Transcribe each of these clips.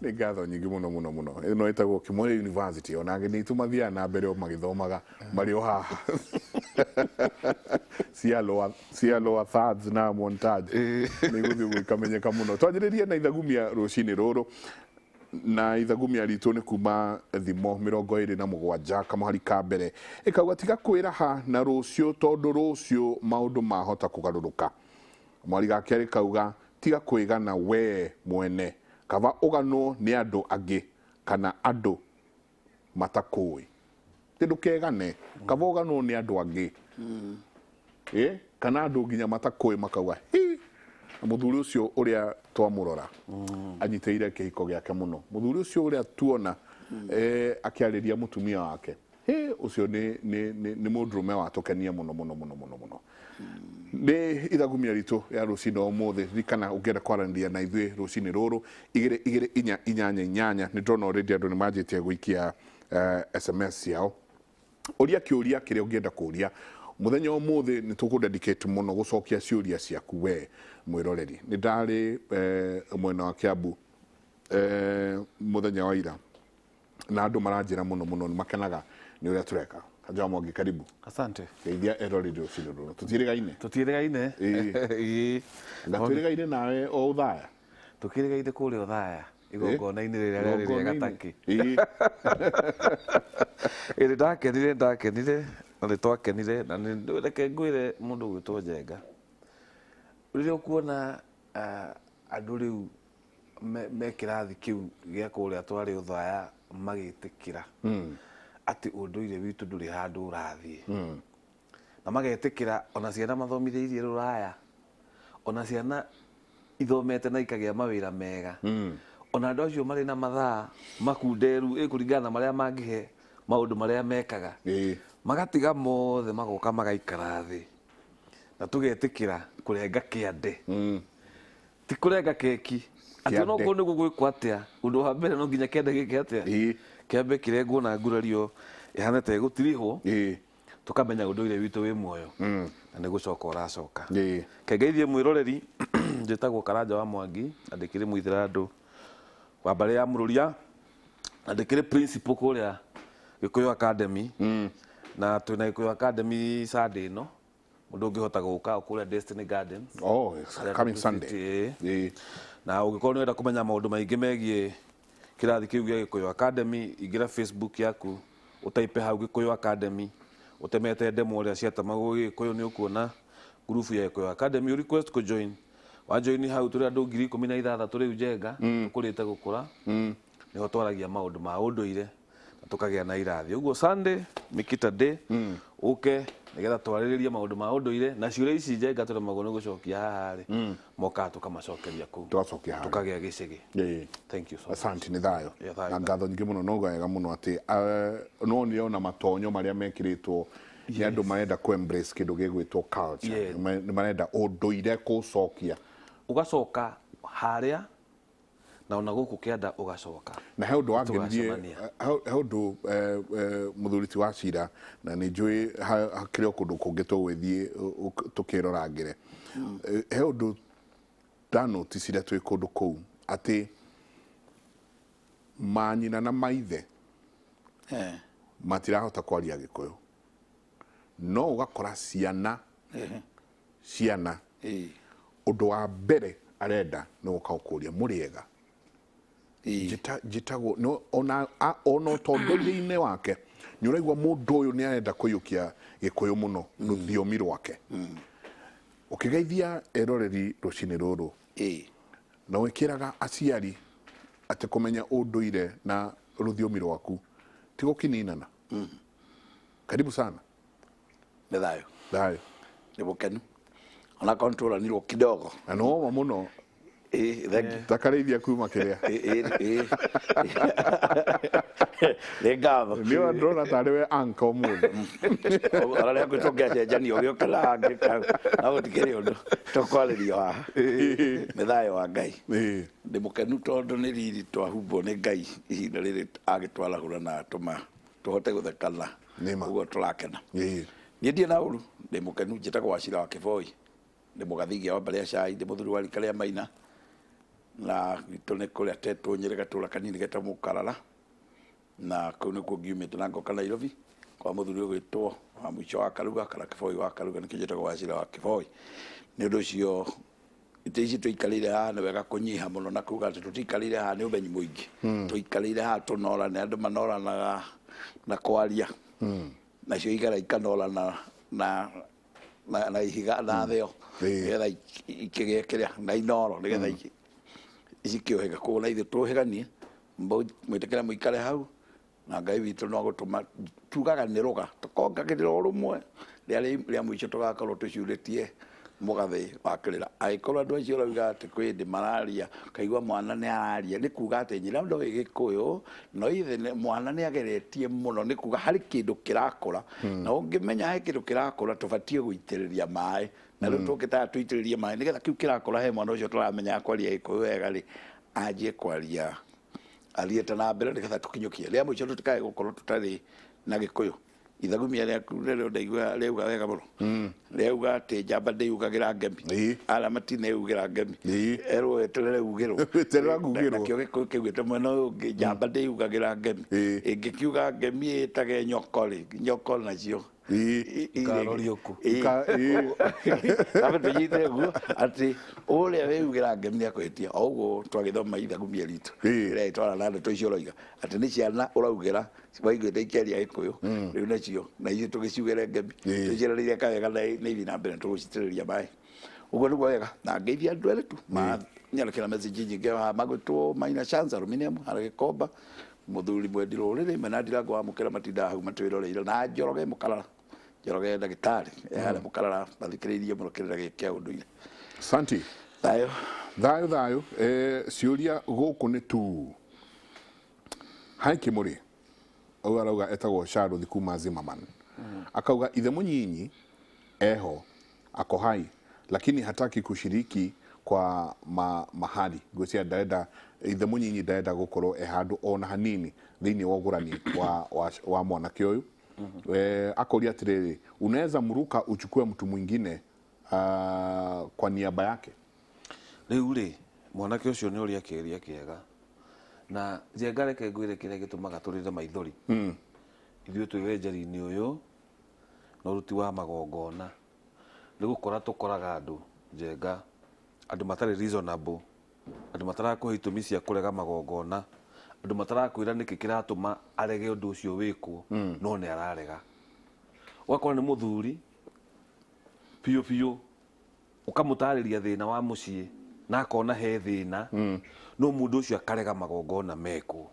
Nĩ ngatho nyingĩ mũno mũno mũno. Ĩno ĩtagwo Kĩmoyo University, ona ageni aitũ mathiaga na mbere o magĩthomaga marĩ o haha. Cia lower, cia lower thirds na montage nĩ igũthiĩ ũguo ikamenyeka mũno. Twanjĩrĩrie na ithagumia rũcinĩ rũrũ, na ithagumia ritũ nĩ kuma Thimo 27 kamũhari ka mbere, ĩkauga tiga kwĩraha na rũciũ tondũ rũciũ maũndũ mahota kũgarũrũka. Kamũhari ga kerĩ kauga tiga kwĩgana wee mwene, kaba ũganwo nĩ andũ angĩ kana andũ matakũĩ. Ti ndũkegane, kaba ũganwo nĩ andũ angĩ kana andũ nginya matakũĩ makauga hi, na mũthuri ũcio ũrĩa twamũrora anyitĩrĩire kĩhiko gĩake mũno, mũthuri ũcio ũrĩa tuona akĩarĩria mũtumia wake, hĩ, ũcio nĩ mũndũrũme watũkenia mũno mũno mũno mũno mũno. Nĩ ithagumia ritũ ya rũcinĩ ũmũthĩ. Ririkana ũngĩenda kwaranĩria na ithuĩ rũcinĩ rũrũ, 2 2 4 8 8. Nĩ ndĩrona already andũ nĩ manjĩtie gũikia SMS ciao. Ũria kĩũria kĩrĩa ũngĩenda kũria mũthenya ũmũthĩ. Nĩ tũkũ dedicate mũno gũcokia ciũria ciaku we mwĩroreri. Nĩ ndarĩ mwena wa Kiambu mũthenya wa ira, na andũ maranjĩra mũno mũno nĩ makenaga nĩ ũrĩa tũreka. Kanja wa Mwangi, karibu. Asante. Geithia eroreri rũcinĩ rũrũ. Tũtiĩrĩgaine. Tũtiĩrĩgaine. Ĩĩ. Nga twĩrĩgaine nawe o ũthaya. Tũkĩrĩgaine kũrĩa ũthaya igongona-inĩ rĩrĩa rĩarĩ rĩa Gataki. Ĩĩ nĩ ndakenire na nĩ twakenire, na nĩ reke ngwĩre mũndũ ũgwĩtwo Njenga, rĩrĩa ũkuona andũ rĩu me kĩrathi kĩu gĩa kũrĩa twarĩ ũthaya magĩtĩkĩra atĩ ũndũire witũ ndũrĩ handũ ũrathiĩ, na magetĩkĩra ona ciana mathomithĩirie rũraya, ona ciana ithomete na ikagĩa mawĩra mega, ona andũ acio marĩ na mathaa makunderu ĩ kũringana na marĩa mangĩhe maũndũ marĩa mekaga, magatiga mothe magoka magaikara thĩ na tũgetĩkĩra kũrenga kĩande, ti kũrenga keki atĩ Kĩande. Onokorwo nĩguo gwĩkwo atĩa, ũndũ wa mbere no nginya kĩande gĩke atĩa? Kĩambe kĩrengwo na ngurario ĩhane ta ĩgũtirihwo, tũkamenya ũndũire witũ wĩ muoyo na nĩ gũcoka ũracoka. Kengeithie mwĩroreri. Njĩtagwo Karanja wa Mwangi na ndĩkĩrĩ mũithĩrandũ wa mbarĩ ya Mũrũria na ndĩkĩrĩ principal kũrĩa Gĩkũyũ Academy, na twĩna Gĩkũyũ Academy Sunday ĩno, mũndũ ũngĩhota gũka o kũrĩa Destiny Gardens. Oh, it's Harĩa coming tũtwĩte, Sunday. Na ũngĩkorwo nĩ ũrenda kũmenya maũndũ maingĩ megiĩ kĩrathi kĩu gĩa Gĩkũyũ Academy, ingĩra Facebook yaku, ũtaipe hau Gĩkũyũ Academy, ũtemete ndemwa ũrĩa ciatemagwo Gĩkũyũ, nĩ ũkuona ngurubu ya Gĩkũyũ Academy, request kũ join. Wa join hau, tũrĩ andũ 16,000 rĩu Njenga, tũkũrĩte gũkũra. Nĩho twaragia maũndũ ma ũndũire na tũkagĩa na irathi. Ũguo Sunday Mikita Day, ũke nĩgetha twarĩrĩrie maũndũ ma ũndũire, na ciũria ici Njenga tũremagwo nĩ gũcokia haha rĩ, mokaga tũkamacokeria kũu. Tũgacokia harĩa. Tũkagĩa gĩcĩgĩ. Thank you so much. Asante, nĩ thayũ. Yeah, thayũ. Na ngatho nyingĩ mũno. No wega mũno atĩ no nĩ ona matonyo marĩa mekĩrĩtwo nĩ andũ marenda kũ embrace kĩndũ gĩgwĩtwo culture. Nĩ marenda ũndũire kũũcokia. Ũgacoka harĩa na ona gũkũ kĩanda ũgacoka. Na he ũndũ wangenirie. Tũgacemania. He ũndũ mũthuri ti wa cira, na nĩ njũĩ hakĩrĩ o kũndũ kũngĩ tũgũgĩthiĩ tũkĩrorangĩre. He ũndũ ndanoticire twĩ kũndũ kũu, atĩ manyina na maithe matirahota kwaria Gĩkũyũ, no ũgakora ciana ũndũ wa mbere arenda nĩ gũka gũkũria mũrĩega. Njĩtagwo no, ona ũtongoria-inĩ wake nĩ ũraigua mũndũ ũyũ nĩ arenda kũiyũkia Gĩkũyũ mũno, rũthiomi rwake. Ũkĩgeithia eroreri rũcinĩ rũrũ na wĩkĩraga aciari atĩ kũmenya ũndũire na rũthiomi rwaku ti gũkininana. Karibu sana. Nĩ thayũ. Thayũ. Nĩ mũkenu onakorwo nĩ tũranirwo kidogo. Na nĩ woma mũno. Ĩĩ, thank you. Takarĩithia kuma kĩrĩa. Ĩĩ. Nĩ ngatho. Nĩ ndĩrona tarĩ we anka ũmũthĩ. Ona rĩa kwĩ tũngĩacenjania ũgĩũka na ngĩka, no gũtikĩrĩ ũndũ tũkwarĩrio haha. Nĩ thayũ wa Ngai. Ndĩ mũkenu tondũ nĩ riri twahumbwo nĩ Ngai ihinda rĩrĩ agĩtwarahũra na atũma tũhote gũthekana. Nĩma. Ũguo tũrakena. Niĩ ndirĩ na ũru, ndĩ mũkenu. Njĩtagwo Wachira wa Kĩboi, ndĩ mũgathigia wa mbarĩ ya Cai, ndĩ mũthuri wa rika rĩa Maina. Na gwitũ nĩ kũrĩa tetwo Nyĩrĩ, gatũra kanini getagwo Mũkarara, na kũu nĩkuo ngiumĩte na ngoka Nairobi kwa mũthuri ũgwĩtwo wa mũico wa Karuga kana Kĩboi wa Karuga, nĩkĩo njĩtagwo Wacira wa Kĩboi. Nĩ ũndũ ũcio itĩ ici tũikarĩire haha nĩ wega kũnyiha mũno na kuga atĩ tũtiikarĩire haha nĩ ũmenyi mũingĩ, tũikarĩire haha tũnorane. Andũ manoranaga na kwaria, nacio igera ikanorana na ihiga na thĩo, nĩgetha ikĩgĩe kĩrĩa na inoro, nĩgetha cikĩũhĩga. Koguo na ithuĩ tũhĩganie, mwĩtĩkĩre mũikare hau na Ngai witũ no gũtũma tugaga nĩ rũga tũkongagĩrĩra o rũmwe rĩa rĩa mũico, tũgakorwo tũcurĩtie mũgathĩ wa kĩrĩra. Angĩkorwo andũ acio ũrauga atĩ kwĩ hĩndĩ mararia, ũkaigua mwana nĩ araria, nĩ kuga atĩ nyina ndoĩ Gĩkũyũ, no ithe mwana nĩ ageretie mũno, nĩ kuga harĩ kĩndũ kĩrakũra. Na ũngĩmenya he kĩndũ kĩrakũra, tũbatiĩ gũitĩrĩria maĩ. Na rĩu tũngĩtaga tũitĩrĩrie maĩ nĩgetha kĩu kĩrakũra he mwana ũcio tũramenya kwaria Gĩkũyũ wega rĩ, anjie kwaria athiĩte na mbere, nĩgetha tũkinyũkie rĩa mũico, tũtikae gũkorwo tũtarĩ na Gĩkũyũ. Ithagumia rĩaku rĩrĩa ndaigua rĩauga wega mũno, rĩauga atĩ njamba ndĩyugagĩra ngemi. Arĩa matineyugĩra ngemi, erwo weterere ugĩrwo. Weterera ngugĩrwo. Nakĩo Gĩkũyũ kĩugĩte mwena ũyũ ũngĩ, njamba ndĩyugagĩra ngemi. Ĩngĩkiuga ngemi ĩtage nyoko rĩ, nyoko nacio Ikarorio kũ? Ambe tũnyite ũguo atĩ ũrĩa wĩugĩra ngemi nĩ akũhĩtia. O ũguo twagĩthoma ithagumia ritũ rĩrĩa ĩtwara na ndeto icio ũroiga atĩ nĩ ciana ũraugĩra waiguĩte ikĩaria Gĩkũyũ, rĩu nacio na ithuĩ tũgĩciugĩre ngemi, tũciĩranĩire kawega na nĩ ithiĩ na mbere tũgũcitĩrĩria maĩ. Ũguo nĩguo wega. Na ngeithia andũ erĩ tu manyandĩkĩra message nyingĩ haha, magwĩtwo Maina Chance Aluminium harĩa Gĩkomba, mũthuri mwendi rũrĩrĩ mena ndirango wa mũkĩra matindaga hau matwĩroreire, na Njoroge Mũkarara, Njoroge ndagĩtarĩ e harĩa Mũkarara, mathikĩrĩirie mũno kĩrĩra gĩkĩ kĩa ũndũire. Santi. Thayũ. Thayũ thayũ. Ciũria gũkũ nĩ tu hai Kĩmũrĩ ũyũ arauga etagwo Charles kuma Zimmerman, akauga ithe mũnyinyi eho ako hai lakini hataki kushiriki kwa mahali. Ngwĩciria ndarenda, ithe mũnyinyi ndarenda gũkorwo e handũ ona hanini thĩinĩ wa ũgũrani wa mwanake ũyũ. Akoria atĩrĩrĩ, unaweza mruka uchukue mtu mwingine kwa niaba yake? Rĩu rĩ, mwanake ũcio nĩ ũrĩa kĩũria kĩega. Na Njenga, reke ngwĩre kĩrĩa gĩtũmaga tũrĩre maithori. Ithuĩ twĩ wenjeri-inĩ ũyũ na ũruti wa magongona, nĩ gũkora tũkoraga andũ, Njenga, andũ matarĩ reasonable, andũ matarakũhe itũmi cia kũrega magongona, andũ matarakwĩra nĩkĩ kĩratũma arege ũndũ ũcio wĩkwo, no nĩ ararega. Ũgakora nĩ mũthuri biũ biũ, ũkamũtarĩria thĩna wa mũciĩ na akona he thĩna, no mũndũ ũcio akarega magongona mekwo.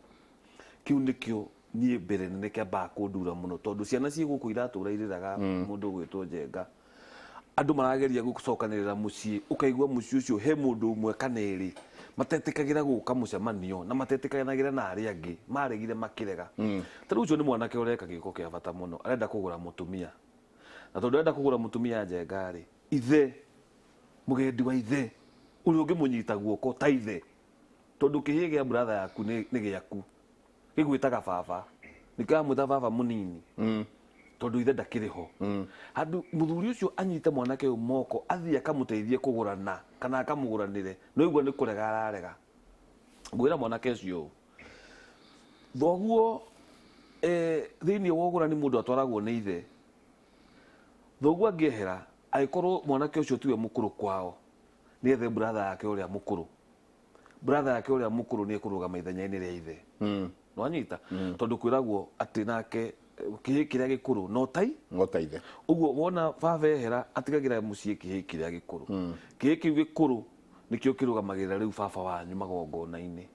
Kĩu nĩkĩo niĩ mbere nene kĩambaga kũndura mũno, tondũ ciana ciĩ gũkũ iratũra irĩraga. Mũndũ ũgwĩtwo Njenga, andũ marageria gũcokanĩrĩra mũciĩ, ũkaigua mũciĩ ũcio he mũndũ ũmwe kana erĩ matetĩkagĩra gũka mũcemanio na matetĩkanagĩra na arĩa angĩ, maregire makĩrega. Ta rĩu ũcio nĩ mwanake ũreka gĩko kĩa bata mũno, arenda kũgũra mũtumia, na tondũ arenda kũgũra mũtumia, Njenga rĩ, ithe mũgendi wa ithe ũrĩa ũngĩmũnyita guoko ta ithe, tondũ kĩhĩ gĩa brother yaku nĩ gĩaku, gĩgwĩtaga baba, nĩkĩo amwĩta baba mũnini, tondũ ithe ndakĩrĩ ho. Handũ mũthuri ũcio anyite mwanake ũyũ moko athiĩ akamũteithie kũgũrana kana akamũgũranĩre, no igua nĩ kũrega ararega. Ngwĩra mwanake ũcio ũũ, thoguo thĩinĩ wa ũgũrani mũndũ atwaragwo nĩ ithe. Thoguo angĩehera, angĩkorwo mwanake ũcio tiwe mũkũrũ kwao, nĩ ethe brother yake ũrĩa mũkũrũ. Brother yake ũrĩa mũkũrũ nĩ ekũrũgama ithenya-inĩ rĩa ithe. Nĩwanyita? Tondũ kwĩragwo atĩ nake kĩhĩ kĩrĩa gĩkũrũ no tai no ta ithe. Ũguo wona baba ehera, atigagĩra mũciĩ kĩhĩ kĩrĩa gĩkũrũ. Kĩhĩ kĩu gĩkũrũ nĩkĩo kĩrũgamagĩrĩra rĩu baba wanyu magongona-inĩ,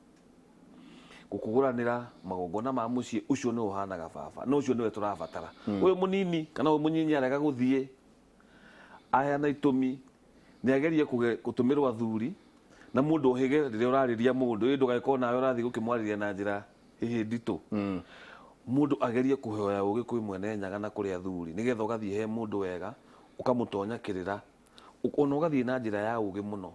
gũkũgũranĩra magongona ma mũciĩ. Ũcio nĩwe ũhanaga baba, no ũcio nĩwe tũrabatara. Ũyũ mũnini kana ũyũ mũnyinyi arega gũthiĩ, aheana itũmi, nĩ agerie gũtũmĩrwo athuri na mũndũ ũhĩge rĩrĩa ũrarĩria mũndũ ĩ, ndũgagĩkorwo nawe ũrathiĩ gũkĩmwarĩria na njĩra ĩhĩ nditũ. Mũndũ agerie kũhoya ũgĩ kwĩ mwene Nyaga na kũrĩ athuri, nĩgetha ũgathiĩ he mũndũ wega, ũkamũtonya kĩrĩra, ona ũgathiĩ na njĩra ya ũgĩ mũno.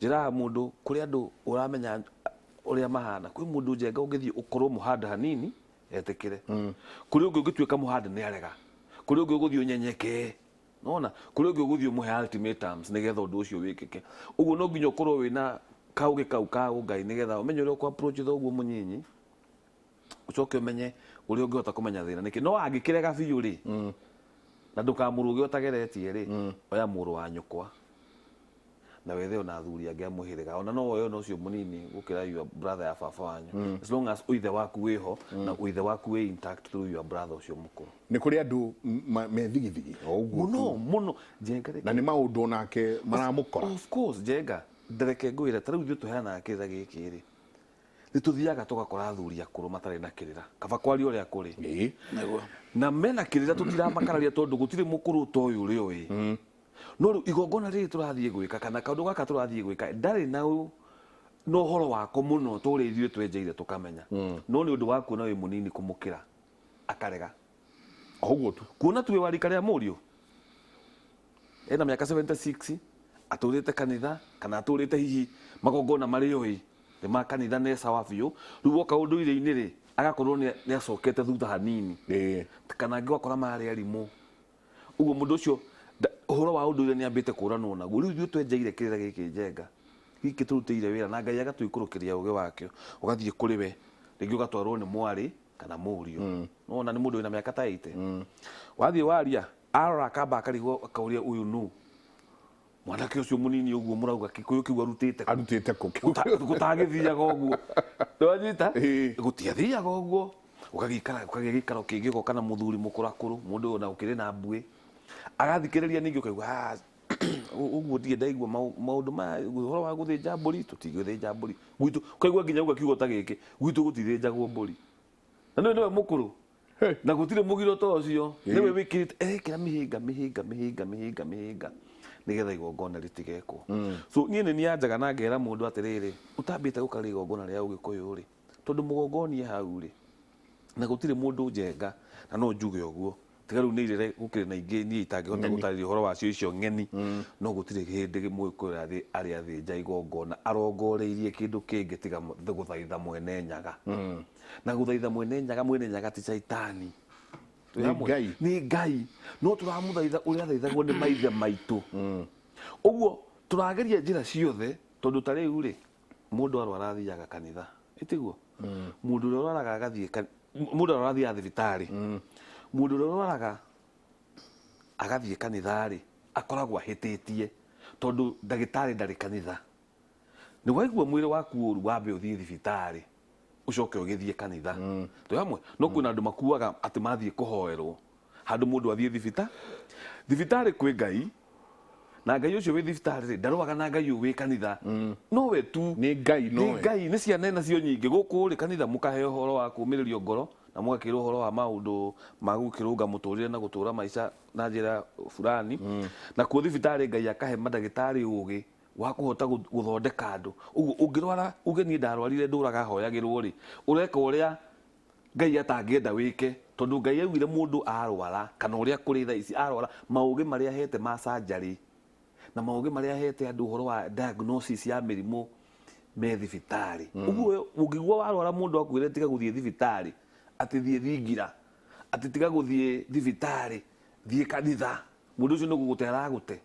Njĩra ya mũndũ kũrĩ andũ ũramenya ũrĩa mahana. Kwĩ mũndũ, Njenga, ũngĩthiĩ ũkorwo mũhanda hanini etĩkĩre, kũrĩ ũngĩ ũngĩtuĩka mũhanda nĩ arega, kũrĩ ũngĩ ũgũthiĩ ũnyenyekee nona, kũrĩ ũngĩ ũgũthiĩ ũmũhe ultimatums nĩgetha ũndũ ũcio wĩkĩke. Ũguo no nginya ũkorwo wĩna Kaũgĩ kau ka ũngai nĩgetha ũmenye ũrĩa ũkũ approach thoguo mũnyinyi, ũcoke ũmenye ũrĩa ũngĩhota kũmenya thĩna nĩkĩ. No angĩkĩrega biũ rĩ, na ndũkamũrũge ũtageretie rĩ, oya mũrũ wa nyũkwa na wethe ona athuri angĩ a mũhĩrĩga, ona no woe ona ũcio mũnini gũkĩra your brother ya baba wanyu, as long as ũithe waku wĩho na ũithe waku wĩ intact through your brother ũcio mũkũrũ. Nĩ kũrĩ andũ me thigithigi o ũguo. Mũno mũno, Njenga. Na nĩ maũndũ onake maramũkora. Of course, Njenga, ndereke ngwĩre, ta rĩu ithuĩ tũheanaga kĩrĩra gĩkĩ rĩ, nĩ tũthiaga tũgakora athuri akũrũ matarĩ na kĩrĩra, kaba kwaria ũrĩa kũrĩ. Nĩguo. Na mena kĩrĩra tũtiramakararia tondũ gũtirĩ mũkũrũ ta ũyũ ũrĩa ũĩ. No rĩu igongona rĩrĩ tũrathiĩ gwĩka kana kaũndũ gaka tũrathiĩ gwĩka ndarĩ na na ũhoro wako mũno ta ũrĩa ithuĩ twenjeire tũkamenya. No nĩ ũndũ wa kuona wĩ mũnini kũmũkĩra akarega. O ũguo tu. Kuona tu wĩ wa rika rĩa mũriũ ena mĩaka 76, atũrĩte kanitha kana atũrĩte hihi magongona marĩa oĩ nĩ ma kanitha nĩ sawa biũ, rĩu woka ũndũire-inĩ rĩ, agakorwo nĩ acokete thutha hanini. Kana angĩ ũgakora marĩ arimũ ũguo mũndũ ũcio ũhoro wa ũndũire nĩ ambĩte kũranwo naguo. Rĩu ithuĩ twenjeire kĩrĩra gĩkĩ, Njenga, gĩkĩ tũrutĩire wĩra na Ngai agatũikũrũkĩria ũgĩ wakĩo, ũgathiĩ kũrĩ we rĩngĩ ũgatwarwo nĩ mwarĩ kana mũriũ, nona nĩ mũndũ wĩna mĩaka ta 80, wathiĩ waria, arora akamba akarigwo, akauria, "Ũyũ nũ mwanake ũcio mũnini ũguo mũrauga Gĩkũyũ kĩu arutĩte kũ?" Arutĩte kũ? Gũtagĩthiaga ũguo, nĩwanyita? Ĩĩ. Gũtiathiaga ũguo. Ũgagĩikara, ũkagĩa gĩikaro kĩngĩ, ũgoka na mũthuri mũkũrakũrũ, mũndũ ona ũkĩrĩ na mbuĩ, agathikĩrĩria ningĩ, ũkaigua, "Ah, ũguo ndirĩ ndaigua maũndũ maya, ũhoro wa gũthĩnja mbũri, tũtingĩthĩnja mbũri gwitũ." Ũkaigua nginya auga kiugo ta gĩkĩ, "Gwitũ gũtithĩnjagwo mbũri," na nĩwe nĩwe mũkũrũ na gũtirĩ mũgiro ta ũcio, nĩwe wĩkĩrĩte, erekĩra mĩhĩnga mĩhĩnga mĩhĩnga mĩhĩnga mĩhĩnga nĩgetha igongona rĩtigekwo. So niĩ nĩ nianjaga na ngera mũndũ atĩrĩrĩ, ũtambĩte gũkarĩa igongona rĩa ũgĩkũyũ rĩ, tondũ mũgongonie hau rĩ, na gũtirĩ mũndũ, Njenga, na no njuge ũguo, tiga rĩu nĩ irĩre gũkĩrĩ na ingĩ niĩ itangĩhota gũtarĩria ũhoro wacio icio ng'eni, no gũtirĩ hĩndĩ mũgĩkũyũ arĩ athĩnja igongona arongoreirie kĩndũ kĩngĩ tiga gũthaitha Mwene Nyaga. Na gũthaitha Mwene Nyaga, Mwene Nyaga ti caitani. Twĩ Nĩ hamwe? Ngai. Nĩ Ngai, no tũramũthaitha ũrĩa athaithagwo nĩ maithe maitũ. Ũguo tũrageria njĩra ciothe, tondũ ta rĩu rĩ, mũndũ arwara athiaga kanitha, ĩtiguo? Mũndũ ũrĩa ũrwaraga agathiĩ mũndũ arwara athiaga thibitarĩ. Mũndũ ũrĩa ũrwaraga agathiĩ kanitha rĩ, akoragwo ahĩtĩtie, tondũ ndagĩtarĩ ndarĩ kanitha. Nĩ waigua mwĩrĩ waku ũru, wambe ũthiĩ thibitarĩ, ũcoke ũgĩthiĩ kanitha. Twĩ hamwe? No kwĩna andũ makuaga atĩ mathiĩ kũhoerwo handũ mũndũ athiĩ thibitarĩ. Kwĩ Ngai, na Ngai ũcio wĩ thibitarĩ rĩ, ndarũaga na Ngai ũyũ wĩ kanitha, nowe tu. Nĩ Ngai. Nĩ Nowe. Ngai nĩ ciana nacio nyingĩ gũkũ rĩ, kanitha mũkaheo ũhoro wa kũũmĩrĩrio ngoro na mũgakĩrwo ũhoro wa maũndũ ma gũkĩrũnga mũtũrĩre na gũtũra maica na njĩra fulani. Nakuo thibitarĩ Ngai akahe mandagĩtarĩ ũgĩ wa kũhota gũthondeka andũ. Ũguo ũngĩrwara uge, "Niĩ ndarwarire, ndũraga hoyagĩrwo" rĩ, ũreka ũrĩa Ngai atangĩenda wĩke, tondũ Ngai augire mũndũ arwara, kana ũrĩa kũrĩ thaa ici, arwara, maũgĩ marĩa ahete ma surgery na maũgĩ marĩa ahete andũ ũhoro wa diagnosis ya mĩrimũ me thibitarĩ. Ũguo ũngĩigua warwara mũndũ akwĩre tiga gũthiĩ thibitarĩ, atĩ thiĩ thingira, atĩ tiga gũthiĩ thibitarĩ, thiĩ kanitha, mũndũ ũcio nĩ gũgũte aragũte.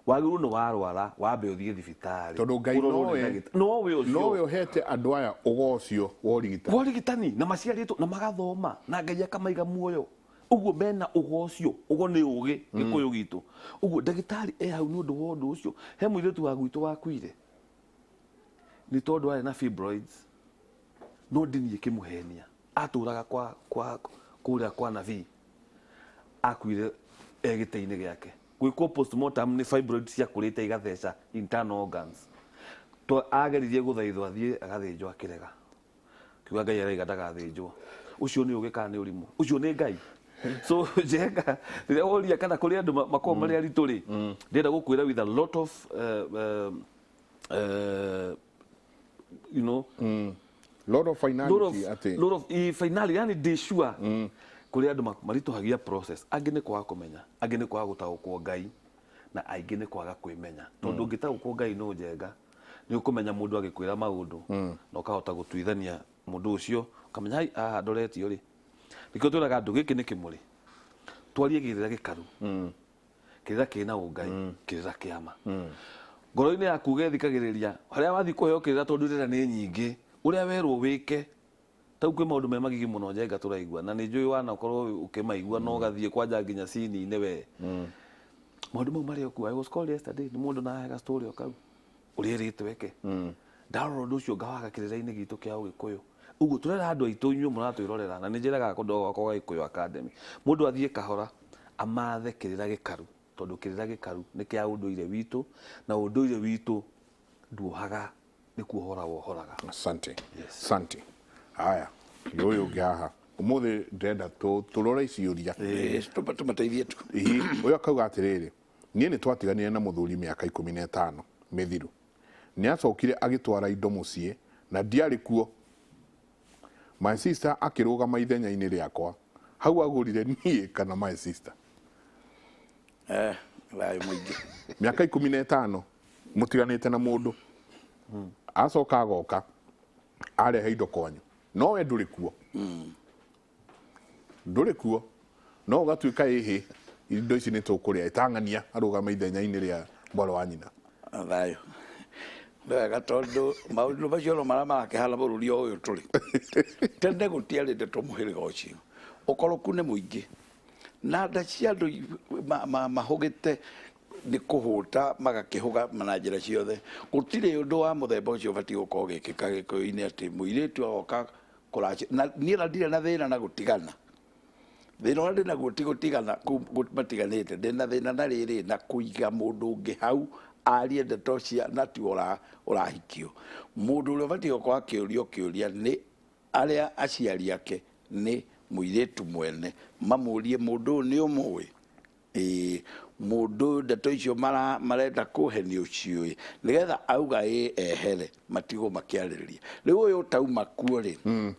Wagĩrĩirwo nĩ warwara wambe ũthiĩ thibitarĩ. Tondũ Ngai ũrorwo nĩ nowe nowe ũcio nowe ũhete andũ aya ũgo ũcio wa ũrigitani. Wa ũrigitani, na maciarĩtwo na magathoma na Ngai akamaiga muoyo, ũguo mena ũgo ũcio. Ũgo nĩ ũgĩ Gĩkũyũ gitũ. Ũguo ndagĩtarĩ e hau nĩ ũndũ wa ũndũ ũcio. He mũirĩtu wa gwitũ wakuire nĩ tondũ arĩ na fibroids, no ndini ĩkĩmũhenia, atũraga kwa kũrĩa kwa nabii, akuire e gĩtĩ-inĩ gĩake. Gwĩkwo postmortem nĩ fibroid ciakũrĩte igatheca internal organs. To ageririe gũthaithwo athiĩ agathĩnjwo, akĩrega, kiuga Ngai araiga ndagathĩnjwo. Ũcio nĩ ũgĩ kana nĩ ũrimũ? Ũcio nĩ Ngai. So Njenga, rĩrĩa woria kana kũrĩ andũ makoragwo marĩ aritũ rĩ, ndĩrenda gũkwĩra with a lot of lot of lot finality of, atĩ lot of finality, yani ndĩ sure kũrĩ andũ maritũhagia process. Angĩ nĩ kwaga kũmenya, angĩ nĩ kwaga gũtaũkwo Ngai, na aingĩ nĩ kwaga kwĩmenya, tondũ ũngĩtaũkwo Ngai no Njenga nĩ ũkũmenya mũndũ agĩkwĩra maũndũ na ũkahota gũtuithania mũndũ ũcio, ũkamenya hai haha ndoretio rĩ. Nĩkĩo twĩraga andũ gĩkĩ nĩ kĩmũrĩ, twarie kĩrĩra gĩkaru, kĩrĩra kĩna ũngai, kĩrĩra kĩama. Ngoro-inĩ yaku ũgethikagĩrĩria harĩa wathiĩ kũheo kĩrĩra, tondũ irĩra nĩ nyingĩ, ũrĩa werwo wĩke. Tau kwĩ maũndũ me magigi mũno, Njenga, tũraigua, na nĩ njũĩ wanakorwo ũkĩmaigua na ũgathiĩ kwanja nginya cini-inĩ we. Maũndũ mau marĩ o kuo. I was called yesterday nĩ mũndũ na ahega story o kau ũrĩa ĩrĩtwo eke. Ndarora ũndũ ũcio ngawaga kĩrĩra-inĩ gitũ kĩa Ũgĩkũyũ. Ũguo tũrera andũ aitũ, inyuĩ mũratwĩrorera, na nĩ njĩraga kũndũ gwakwa gwa Gĩkũyũ Academy, mũndũ athiĩ kahora amathe kĩrĩra gĩkaru, tondũ kĩrĩra gĩkaru nĩ kĩa ũndũire witũ, na ũndũire witũ nduohaga, nĩ kuohora wohoraga. Asante. Asante. Haya, nĩ ũyũ ũngĩ haha. Ũmũthĩ ndĩrenda tũrore ciũria. Tũmateithie tu. Ĩĩ, ũyũ akauga atĩrĩrĩ, niĩ nĩ twatiganire na mũthuri mĩaka 15 mĩthiru. Nĩ acokire agĩtwara indo mũciĩ na ndiarĩ kuo. My sister akĩrũgama ithenya-inĩ rĩakwa. Hau agũrire niĩ kana my sister? Thayũ mũingĩ. Mĩaka 15 mũtiganĩte na mũndũ, acoka agoka arehe indo kwanyu, no we ndũrĩ kuo, ndũrĩ kuo, no ũgatuĩka ĩhĩ indo ici nĩ tũkũrĩa ĩtang'ania arũgama ithenya-inĩ rĩa mwarĩ wa nyina. Thayũ. Nĩ wega, tondũ maũndũ macio no marĩa marakĩhana bũrũri o ũyũ tũrĩ. Tene gũtiarĩ ndeto mũhĩrĩga ũcio. Ũkoroku nĩ mũingĩ. Na nda cia andũ mahũgĩte nĩ kũhũta, magakĩhũga na njĩra ciothe. Gũtirĩ ũndũ wa mũthemba ũcio ũbatiĩ gũkorwo ũgĩkĩka Gĩkũyũ-inĩ, atĩ mũirĩtu agoka kũracia. Na niĩ na ndirĩ na thĩna na gũtigana. Thĩna ũrĩa ndĩ naguo ti gũtigana kũu matiganĩte, ndĩna thĩna na rĩrĩ na kũiga mũndũ ũngĩ hau arie ndeto cia na tiwe ũrahikio. Mũndũ ũrĩa ũbatiĩ gũkorwo akĩũrio kĩũria nĩ arĩa aciari ake, nĩ mũirĩtu mwene, mamũrie, mũndũ ũyũ nĩ ũmũĩ? Ĩĩ. Mũndũ ũyũ ndeto icio marenda kũhe nĩ ũciũĩ? Nĩgetha auga ĩĩ, ehere, matigwo makĩarĩrĩria. Rĩu ũyũ ũtauma kuo rĩ,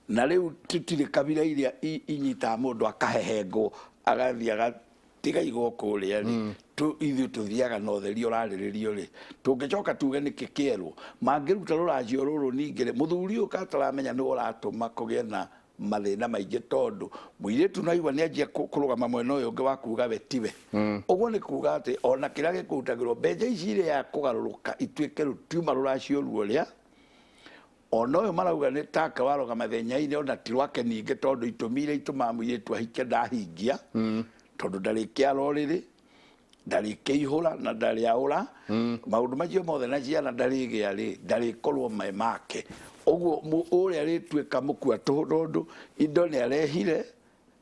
na rĩu tũtirĩ kabira iria inyitaga mũndũ akahehengwo agathiĩ agatiga igwo kũrĩa rĩ. Ithuĩ tũthiaga na ũtheri ũrarĩrĩrio rĩ, tũngĩcoka tuge nĩkĩ kĩerwo mangĩruta rũracio rũrũ. Ningĩ rĩ, mũthuri ũyũ kataramenya nĩwe ũratũma kũgĩe na mathĩna maingĩ, tondũ mũirĩtu no aigua nĩ anjia kũrũgama mwena ũyũ ũngĩ wa kuga we tiwe. Ũguo nĩ kuga atĩ ona kĩrĩa gĩkũrutagĩrwo mbeca ici iria kũgarũrũka ituĩke rũtiuma rũracio ruo rĩa ona ũyũ marauga nĩ take warũgama ithenya-inĩ, ona ti rwake ningĩ, tondũ itũmi iria itũmaga mũirĩtu ahike ndahingia, tondũ ndarĩkĩara ũrĩrĩ, ndarĩkĩihũra na ndarĩaũra maũndũ macio mothe, na ciana ndarĩgĩa rĩ, ndarĩkorwo me make. Ũguo ũrĩa rĩtuĩka mũkua tũhũ, tondũ indo nĩ arehire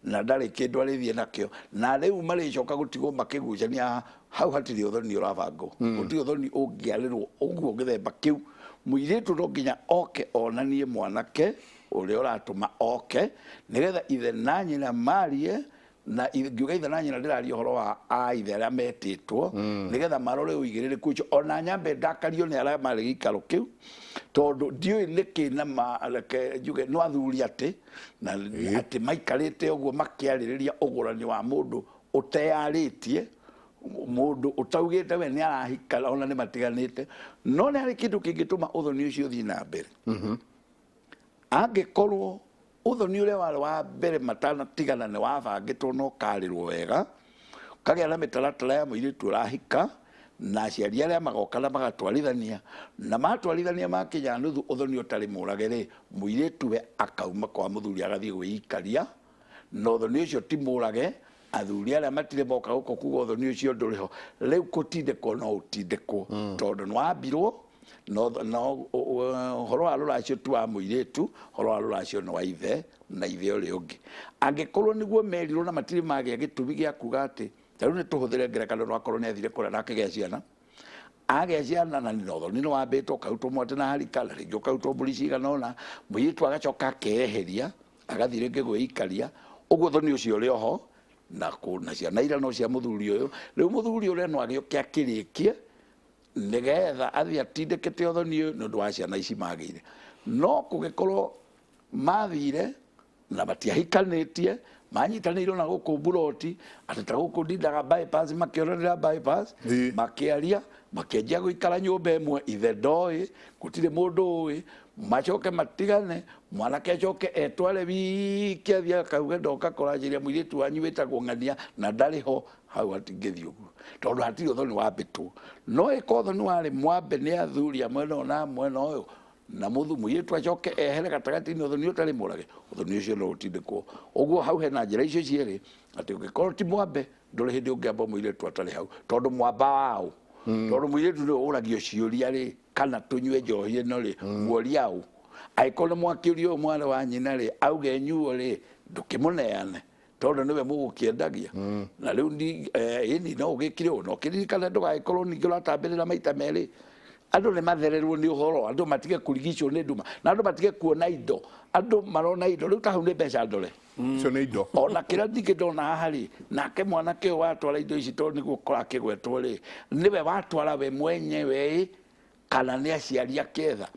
na ndarĩ kĩndũ arĩthiĩ nakĩo, na rĩu marĩcoka gũtigwo makĩgucania hau. Hatirĩ ũthoni ũrabangwo, gũtirĩ ũthoni ũngĩarĩrwo ũguo gĩthemba kĩu. Mũirĩtu no nginya oke onanie mwanake ũrĩa ũratũma oke, nĩgetha ithe na nyina marie. Na ngiuga ithe na nyina, ndĩraria ũhoro wa a ithe arĩa metĩtwo, nĩgetha marore ũigĩrĩrĩku ũcio. Ona nyambe ndakario nĩ arĩa marĩ gĩikaro kĩu, tondũ ndiũĩ nĩkĩ na reke njuge no athuri atĩ na atĩ maikarĩte ũguo makĩarĩrĩria ũgũrani wa mũndũ ũteyarĩtie, mũndũ ũtaugĩte we nĩ arahika, ona nĩ matiganĩte. No nĩ harĩ kĩndũ kĩngĩtũma ũthoni ũcio ũthiĩ na mbere, angĩkorwo ũthoni ũrĩa warĩ wa mbere matanatigana nĩ wabangĩtwo na ũkarĩrwo wega, ũkagĩa na mĩtaratara ya mũirĩtu ũrahika na aciari arĩa magoka na magatwarithania, na matwarithania makinya nuthu, ũthoni ũtarĩ mũrage rĩ, mũirĩtu we akauma kwa mũthuri agathiĩ gwĩikaria na ũthoni ũcio ti mũrage. Athuri arĩa matirĩ moka gũkũ kuga ũthoni ũcio ndũrĩ ho. Rĩu kũtindĩkwo no ũtindĩkwo, tondũ nĩ wambirwo no ũhoro wa rũracio ti wa mũirĩtu, ũhoro wa rũracio nĩ wa ithe na ithe ũrĩa ũngĩ, angĩkorwo nĩguo merirwo na matirĩ magĩa gĩtũmi gĩa kuga atĩ ta rĩu nĩ tũhũthĩre ngerekano. No akorwo nĩ athire kũrĩa na akĩgĩa ciana, agĩa ciana na nĩ ũthoni nĩ wambĩtwo, ũkarutwo mwatĩ na harika, na rĩngĩ ũkarutwo mbũri cigana ũna, mũirĩtu agacoka akeyeheria agathiĩ rĩngĩ gwĩikaria. Ũguo ũthoni ũcio ũrĩ oho na na ciana iria no cia mũthuri ũyũ. Rĩu mũthuri ũrĩa no agĩũke akĩrĩkie, nĩgetha athiĩ atindĩkĩte ũthoni ũyũ nĩ ũndũ wa ciana ici magĩire. No kũngĩkorwo mathire na matiahikanĩtie, manyitanĩirwo na gũkũ mburoti, atĩ ta gũkũ ndindaga bypass, makĩonanĩra bypass, makĩaria. Makĩanjia gũikara nyũmba ĩmwe, ithe ndoĩ, gũtirĩ mũndũ ũĩ, macoke matigane, mwanake acoke etware wiki athiĩ akauge ndoka kũracĩria mũirĩtu wanyu wĩtagwo ng'ania na ndarĩ ho. Hau hatingĩthiĩ ũguo tondũ hatirĩ ũthoni wambĩtwo. No ĩko ũthoni warĩ mwambe nĩ athuri a mwena ũyũ na mwena ũyũ na mũthu mũirĩtu acoke ehere gatagatĩ-inĩ, ũthoni ũtarĩ mũrage, ũthoni ũcio no ũtindĩkwo ũguo. Hau hena njĩra icio cierĩ, atĩ ũngĩkorwo ti mwambe, ndũrĩ hĩndĩ ũngĩamba mũirĩtu atarĩ hau, tondũ mwamba waũ, tondũ mũirĩtu nĩwe ũragio ciũria rĩ, kana tũnyue njohi ĩno rĩ, muoria ũ? Angĩkorwo nĩ mwakĩũria ũyũ mwarĩ wa nyina rĩ, auge nyuo rĩ, ndũkĩmũneane tondũ nĩwe mũgũkĩendagia. Na rĩu ĩni no ũgĩkire ũũ, na ũkĩririkane ndũgagĩkorwo ningĩ ũratambĩrĩra maita merĩ. Andũ nĩ mathererwo nĩ ũhoro, andũ matige kũrigicwo nĩ nduma, na andũ matige kuona indo. Andũ marona indo rĩu ta hau nĩ mbeca ndore. Icio nĩ indo. Ona kĩrĩa ningĩ ndona haha rĩ, nake mwanake ũyũ watwara indo ici, tondũ nĩguo ũkora akĩgwetwo rĩ, nĩwe watwara we mwenyewe ĩ, kana nĩ aciari aketha?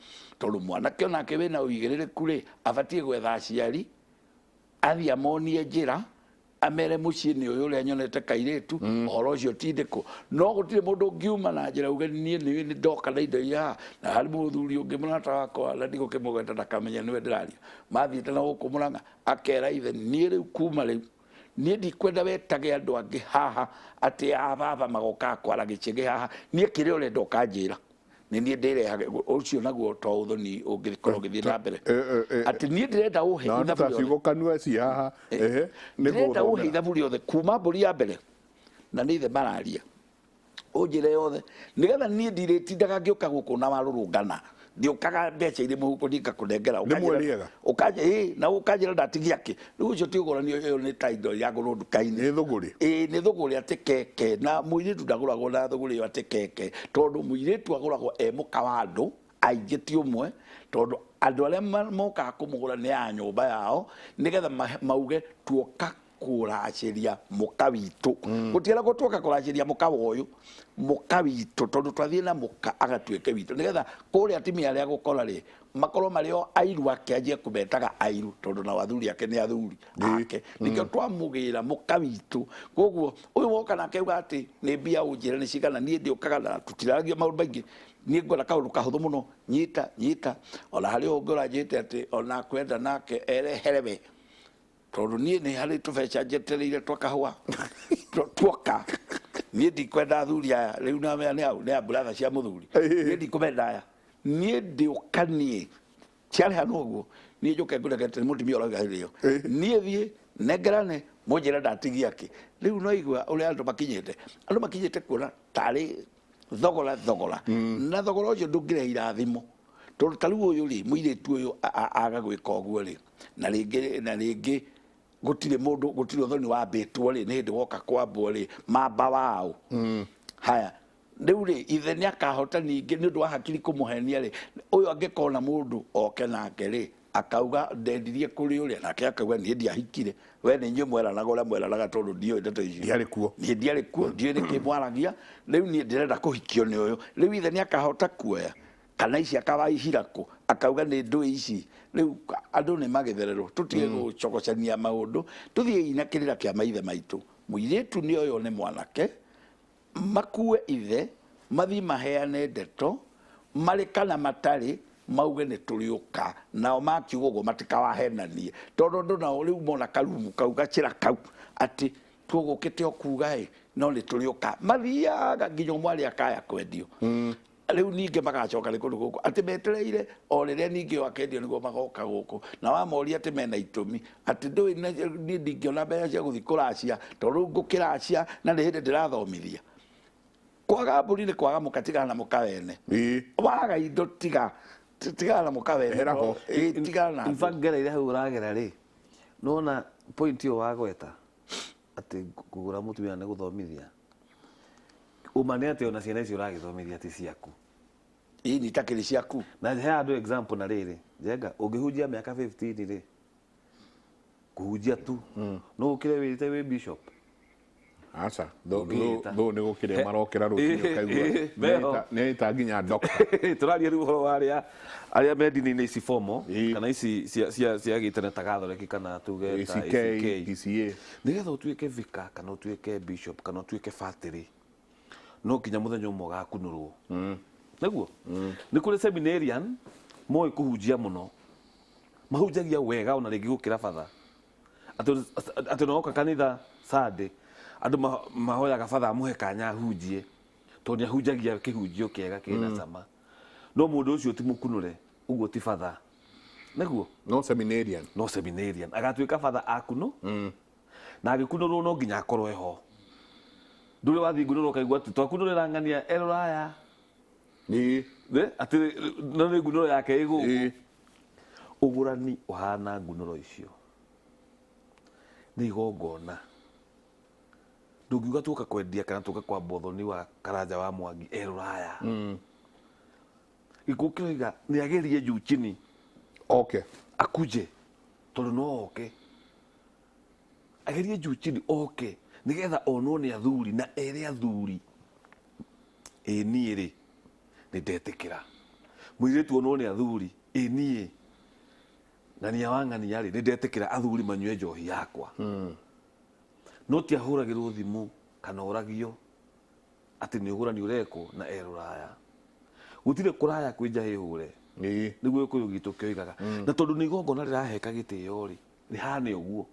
Tondũ mwanake onake wĩna ũigĩrĩrĩku rĩ, abatiĩ gwetha aciari, athiĩ amonie njĩra, amere mũciĩ nĩ ũyũ ũrĩa nyonete kairĩtu, ũhoro ũcio tindĩkwo. No gũtirĩ mũndũ ũngiuma na njĩra uge niĩ nĩ nĩ ndoka na indo iria haha. Na harĩ mũthuri ũngĩ mũrata wakwa, na ndigũkĩmũgweta ndakamenya nĩwe ndĩraria, mathiĩte na gũkũ Mũrang'a, akera ithe, niĩ rĩu kuma rĩu niĩ ndikwenda wetage andũ angĩ haha atĩ a baba magokaga kwara gĩchege haha, niĩ kĩrĩa ũrenda ũkanjĩra nĩ niĩ ndĩrehage. Ũcio naguo to ũthoni ũngĩkorwo ũgĩthiĩ na mbere, atĩ niĩ ndĩrenda ũhe na ithabu ta rĩothe. Ciugo kanua ci haha, ehe, nĩ ndĩrenda ũhe gũgũthomera. Ithabu rĩothe kuma mbũri ya mbere, na nĩ ithe mararia, ũnjĩre yothe nĩgetha niĩ ndirĩtindaga ngĩũka gũkũ na warũrũngana, ndiũkaga mbeca irĩ mũhuko niĩ ngakũnengera. Nĩ mwerĩega. Ĩĩ, na ũkanjĩra ndatigia kĩ. Rĩu ũcio ti ũgũrani, ĩyo nĩ ta indo iragũrwo nduka-inĩ. Nĩ thũgũrĩ. Ĩĩ, nĩ thũgũrĩ atĩ keke, na mũirĩtu ndagũragwo na thũgũrĩ ĩyo atĩ keke, tondũ mũirĩtu agũragwo e mũka wa andũ aingĩ, ti ũmwe, tondũ andũ arĩa mokaga kũmũgũra nĩ a nyũmba yao, nĩgetha mauge tuoka kũracĩria mũka witũ. Gũtiaragwo tuoka kũracĩria mũka wa ũyũ, mũka witũ, tondũ twathiĩ na mũka agatuĩke witũ, nĩgetha kũrĩa atumia arĩa gũkora rĩ, makorwo marĩ o airu ake, anjie kũmetaga airu, tondũ nao athuri ake nĩ athuri ake, nĩkĩo twamũgĩra mũka witũ. Koguo ũyũ woka nake auga atĩ nĩ mbia, ũnjĩre nĩ cigana, niĩ ndĩũkaga na tũtiraragia maũndũ maingĩ, niĩ ngwenda kaũndũ kahũthũ mũno, nyita nyita. Ona harĩ ũngĩ ũranjĩte atĩ ona kwenda nake erehere we, tondũ niĩ nĩ harĩ tũbeca njetereire twa kahũa tuoka. Niĩ ndikwenda athuri aya rĩu na nĩ au nĩ a brother cia mũthuri, niĩ ndikũmenda aya, niĩ ndĩũka, niĩ ciarĩha no ũguo, niĩ njũke ngũnengere mũtumia ũrauga hĩndĩ ĩyo, niĩ thiĩ nengerane, mũnjĩre ndatigia kĩ. Rĩu no igua ũrĩa andũ makinyĩte, andũ makinyĩte kuona tarĩ thogora thogora, na thogora ũcio ndũngĩrehe irathimo, tondũ ta rĩu ũyũ rĩ, mũirĩtu ũyũ aga gwĩka ũguo rĩ, na rĩngĩ na rĩngĩ gũtirĩ mũndũ, gũtirĩ ũthoni wambĩtwo rĩ, nĩ hĩndĩ woka kwambwo rĩ, mamba waũ? Haya, rĩu rĩ, ithe nĩ akahota ningĩ nĩ ũndũ wa hakiri kũmũhenia rĩ, ũyũ angĩkona mũndũ oke nake rĩ, akauga ndendirie kũrĩ ũrĩa, nake akauga niĩ ndiahikire, we nĩ inyuĩ mweranaga ũrĩa mweranaga, tondũ ndiũĩ ndeto icio. Ndiarĩ kuo. Niĩ ndiarĩ kuo, ndiũĩ nĩkĩ mwaragia, rĩu niĩ ndĩrenda kũhikio nĩ ũyũ. Rĩu ithe nĩ akahota kuoya kana ici akawaihira kũ, akauga nĩ ndũĩ ici. Rĩu andũ nĩ magĩthererwo, tũtige gũcogocania maũndũ, tũthiĩi na kĩrĩra kĩa maithe maitũ. Mũirĩtu nĩ oywo nĩ mwanake, makue ithe, mathiĩ maheane ndeto marĩ kana matarĩ, mauge nĩ tũrĩũka, nao makiuga ũguo matikawahenanie, tondũ andũ nao rĩu mona karumu kau gacĩra kau atĩ tũgũkĩte o kuga ĩ, no nĩ tũrĩũka, mathiaga nginya mwarĩ akaya kwendio. Rĩu ningĩ magacoka nĩ kũndũ gũkũ atĩ metereire o rĩrĩa ningĩ ũyũ akendio nĩguo magoka gũkũ, na wamoria atĩ mena itũmi atĩ ndũĩ niĩ ndingĩona mbeca cia gũthiĩ kũracia, tondũ rĩu ngũkĩracia na nĩ hĩndĩ ndĩrathomithia. Kwaga mbũri nĩ kwaga mũka, tigana na mũka wene. Waga indo tiga tigana na mũka wene. Ehera ho. Ĩĩ, tigana na In andũ. fact, ngereire hau ũragera rĩ, nona point ĩyo wagweta atĩ kũgũra mũtumia nĩ gũthomithia, ũma nĩ atĩ ona ciana icio ũragĩthomithia ti ciaku. Ĩĩ, nĩ itakĩrĩ ciaku. Na he andũ example na rĩrĩ, Njenga, ũngĩhunjia mĩaka 15 rĩ, kũhunjia tu, no ũkĩre wĩrĩte wĩ bishop? Aca. Ũngĩĩta. Thũ nĩ gũkĩrĩa marokĩra rũcinĩ ũkaigua Meho. nĩ ĩta nginya doctor. Tũraria rĩu ũhoro wa arĩa me ndini-inĩ ici formal, kana ici cia gĩtene ta Catholic kana tuge ta ACK, ACK. PCA. Nĩgetha ũtuĩke vicar kana ũtuĩke bishop kana ũtuĩke batĩrĩ, No nginya mũthenya ũmwe ũgakunũrwo. Nĩguo nĩ kũrĩ seminarian moĩ kũhunjia mũno, mahunjagia wega ona rĩngĩ gũkĩra batha, atĩ ona oka kanitha Sunday andũ mahoyaga batha amũhe kanya ahunjie, tondũ nĩ ahunjagia kĩhunjio kĩega kĩna cama. No mũndũ ũcio ti mũkunũre, ũguo ti batha, nĩguo? No seminarian. No seminarian agatuĩka batha akuno, na agĩkunũrwo no nginya akorwo eho. Ndũrĩ wathiĩ ngunũrwo ũkaigua atĩ twakunũrĩra ng'ania e rũraya. Atĩ no nĩ ngunũro yake ĩ gũkũ. Ũgũrani ũhana ngunũro icio nĩ igongona. Ndũngiuga tuoka kwendia kana tuoka kwamba ũthoni wa Karanja wa Mwangi e rũraya. Gĩkuũ kĩroiga nĩ agerie juu chini. Akuje, tondũ no oke agerie juu chini, oke nĩgetha onwo nĩ athuri na ere athuri, "Ĩ niĩ rĩ, nĩ ndetĩkĩra." Mũirĩtu onwo nĩ athuri, "Ĩ niĩ ng'ania wa ng'ania rĩ, nĩ ndetĩkĩra athuri manyue njohi yakwa." No ti ahũragĩrwo thimũ kana oragio atĩ nĩ ũgũrani ũrekwo na e rũraya. Gũtirĩ kũraya kwĩ njahĩ hũre. Nĩguo Gĩkũyũ gitũ kĩoigaga. Na tondũ nĩ igongona rĩraheka gĩtĩo rĩ, rĩhane ũguo.